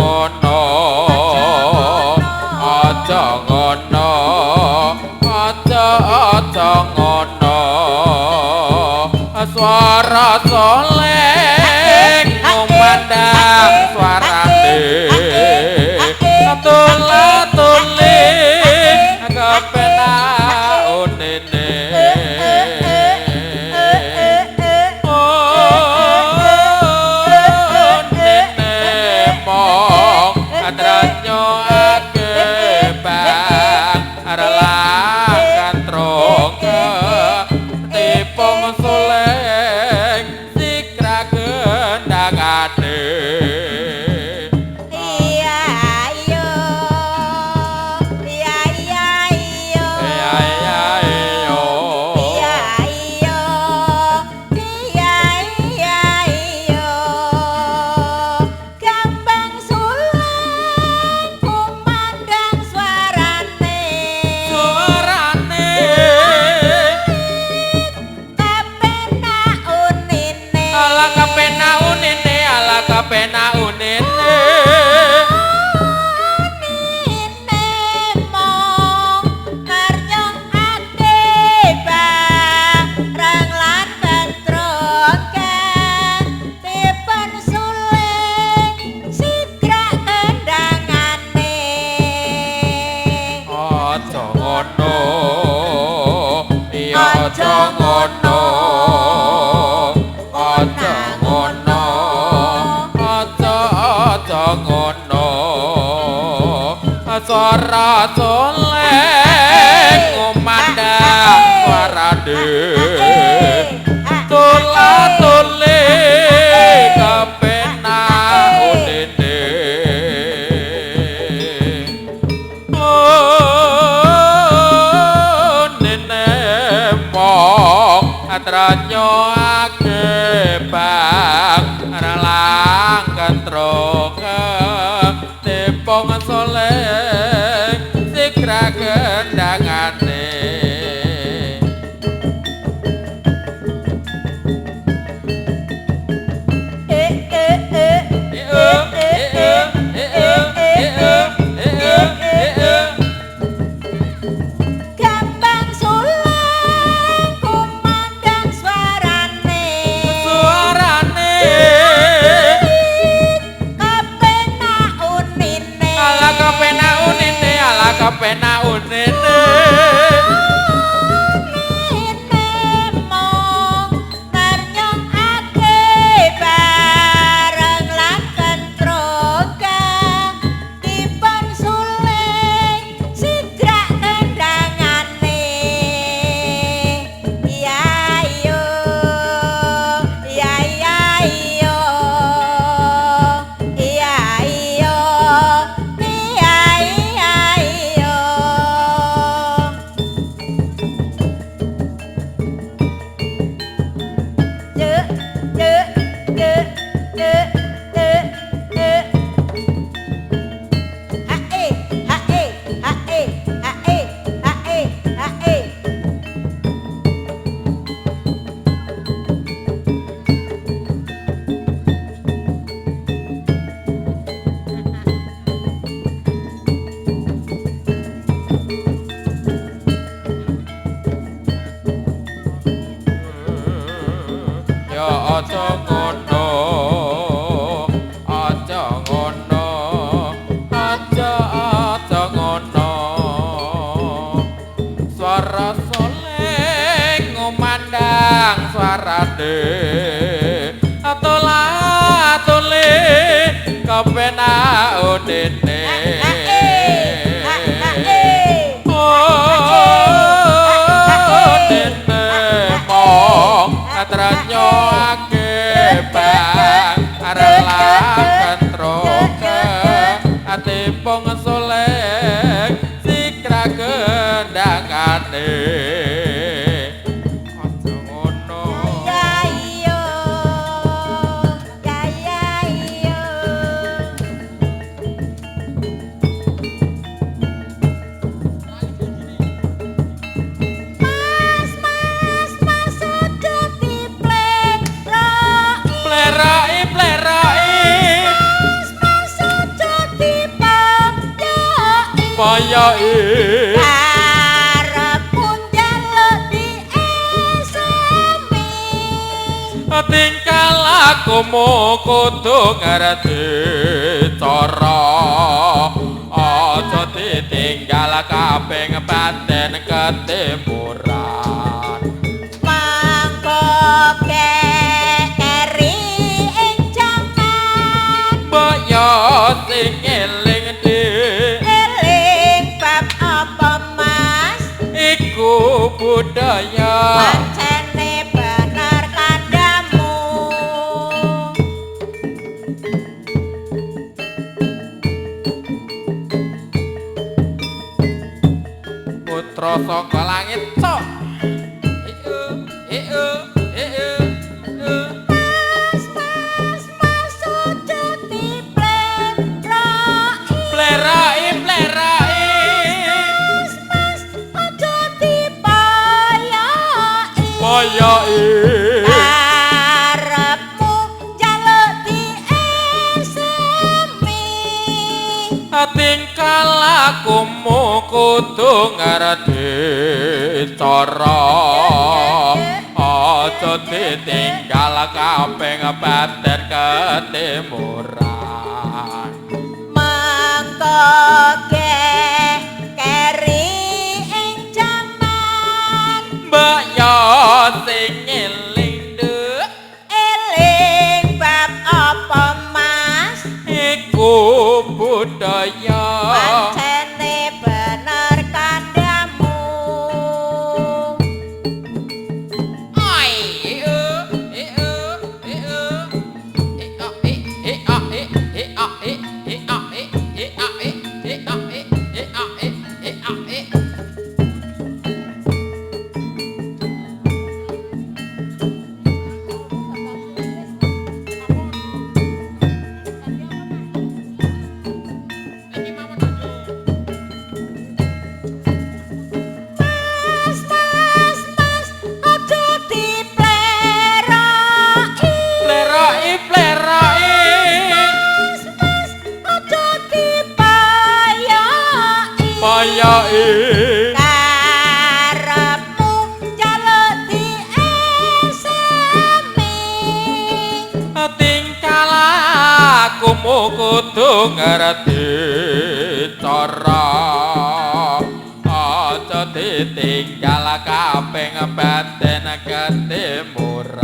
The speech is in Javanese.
ngono, aja ngono, aja aja ngono. Swara soleng ngumandang suarane, tula-tuli kepenak unine. Unine mong adranyake bang arelang kantrong tipung soleng sikra gendangane. Iya iya iya iya iya Iya iya iyo. Iya iya iya iya iya. Gambang suling kumandang suarane, Suarane kepenak unine. Ala kepenak unine, ala kepenak unine. Unine mong ngernyokake bareng lan kentrokan dipun suling sigrak kendangane. Aja ngono, iya aja ngono, aja ngono, aja aja ngono. Swara soleng ngumandang suarane, tula-tuli kepenak unine. Unine mong atranyake bang relang kentrong tipung soleng sikra kendangane. Eh eh eh Eh eh eh eh eh eh eh eh. Gambang suling kumandang suarane, Suarane kepenak unine. Ala kepenak unine, ala kepenak unine. Unine mong ngernyokake bareng lan kentrokan dipun suling sigrak kendangane. Iya iyo iya iya iyo iya iyo iya iya iyo. Cek cek cek cek cek cek. Ha e ha e ha e ha e ha e ha e. Ya aja ngono, aja ngono, aja aja ngono. Swara soleng ngumandang suarane, tula-tuli kepenak unine. Ha e ha ha e. Unine mong atranyake bang arelang kentroke atipung soleng sikra kendangane. Aja ngono. Ya iyo ya ya iyo. Mas mas mas aja diplerai. Plerai plerai. Mas mas aja Payoki. Karepmu njaluk diesemi. Tingkah lakumu kudu ngerti cara, aja ditinggal kaping batin ketimuran. Mangko keri ing jaman. Mbok yo sing eling dik. Eling bab apa Mas? Iku budaya. Pancene bener kandhamu. Putra saka langit cok. Heu heu heu heu. Mas mas mas aja dipleroki. Pleroki pleroki. Mas mas aja dipayoki. Payoki. Karepmu njaluk diesemi. Tingkah lakumu kudu ngerti cara, aja ditinggal kaping batin ketimuran. Mangko keri ing jaman. Mbok yo sing eling nduk. Eling bab apa Mas? Iku budaya. Pancene bener kandhamu. Oi eu eu eu e a e e a e e a e e a e e a e e a e e a e e a e. Mas mas mas aja dipleroki. Pleroki pleroki. Mas mas aja dipayoki. Payoki. Karepmu njaluk diesemi. Tingkah lakumu kudu ngerti cara, aja ditinggal kaping batin ketimuran.